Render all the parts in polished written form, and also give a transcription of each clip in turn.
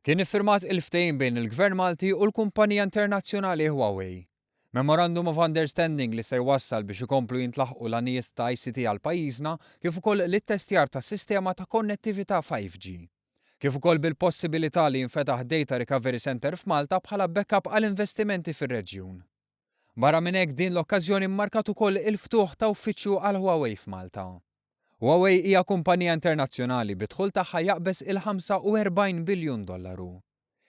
Kien iffirmat il-ftehim bejn il-Gvern Malti u l-kumpanija internazzjonali Huawei. Memorandum of Understanding li se jwassal biex ikomplu jintlaħqu l-għanijiet ta' ICT għal pajjiżna kif ukoll l-ittestjar ta' sistema ta' konnettività 5G. Kif ukoll bil-possibilità li jinfetaħ Data Recovery Centre f'Malta bħala backup għal investimenti fir-reġjun. Barra minn hekk din l-okkażjoni mmarkat ukoll il-ftuħ ta' uffiċċju għal Huawei f'Malta. Huawei hija kumpanija internazzjonali bi dħul tagħha jaqbeż il-45 biljun dollaru.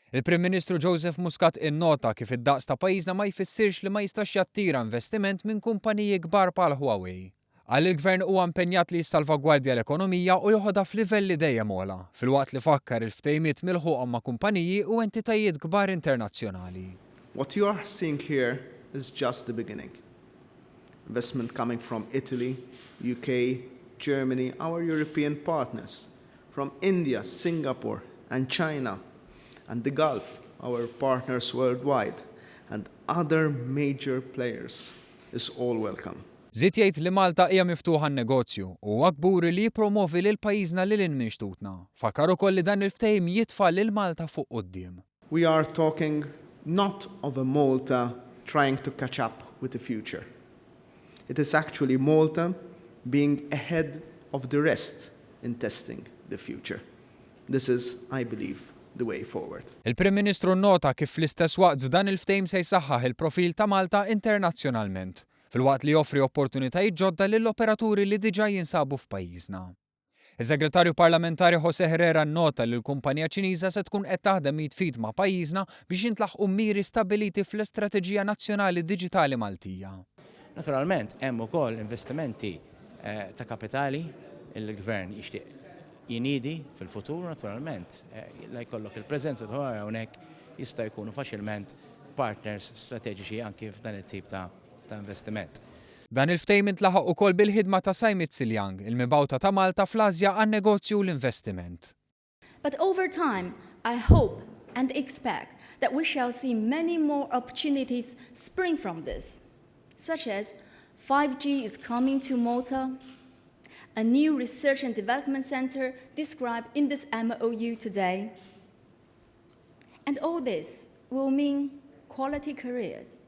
Il-Prim Ministru Joseph Muscat innota kif id-daqs ta' pajjiżna ma jfissirx li ma jistax jattira investiment minn kumpaniji kbar bħal Huawei. Qal il-Gvern huwa impenjat li jissalvagwardja l-ekonomija u joħodha f'livelli dejjem ogħla, filwaqt li fakkar il-ftehimiet milħuqa ma' kumpaniji u entitajiet kbar internazzjonali. What you are seeing here is just the beginning. Investment coming from Italy, UK, Germany, our European partners, from India, Singapore, and China, and the Gulf, our partners worldwide, and other major players is all welcome. Żied jgħid li Malta hija miftuħa għan-negozju u huwa kburi li jippromovi lil pajjiżna lil hinn minn xtutna. Fakkar ukoll li dan il-ftehim jitfa' lil Malta fuq quddiem. We are talking not of a Malta trying to catch up with the future. It is actually Malta being ahead of the rest in testing the future. This is, I believe, the way forward. Il-Prim Ministru nota kif fl-istess waqt dan il-ftehim se jsaħħaħ il-profil ta' Malta internazzjonalment, filwaqt li joffri opportunitajiet ġodda lill-operaturi li diġà jinsabu f'pajjiżna. Is-Segretarju Parlamentari Jose Herrera nota li l-kumpanija Ċiniża se tkun qed taħdem id f'id ma' pajjiżna biex jintlaħqu miri stabbiliti fl-Istrateġija Nazzjonali Diġitali Maltija. Naturalment hemm ukoll investimenti ta' kapitali il-gvern jixtieq jniedi fil-futur. Naturalment la jkollok il-preżenza ta' hawnhekk, jista' jkunu faċilment partners strateġiċi anki f'dan it-tip ta' investiment. Dan il-ftehim intlaħaq ukoll bil-ħidma ta' Sai Siljang, il-mibgħuta ta' Malta fl-Asja għan-negozju u l-investiment. But over time, I hope and expect that we shall see many more opportunities spring from this, such as 5G is coming to Malta, a new research and development center described in this MOU today. And all this will mean quality careers,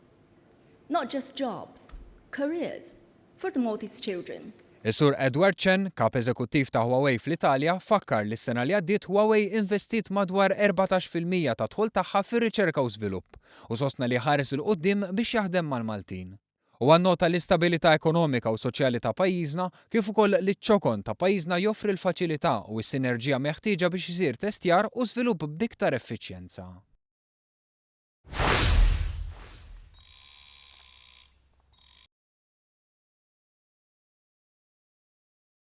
not just jobs, careers for the Maltese children. Is-Sur Edward Chen, kap eżekuttiv ta' Huawei fl-Italja, fakkar li s-sena li għaddiet Huawei investit madwar 14% ta' dħul tagħha fir-riċerka u żvilupp u sostna li ħares 'il quddiem biex jaħdem mal-Maltin. U nota l-istabilità ekonomika u soċjali ta' pajjiżna kif ukoll li ċ-ċokon ta' pajjiżna joffri l-faċilità u s-sinerġija meħtieġa biex isir testjar u żvilupp b'iktar effiċjenza.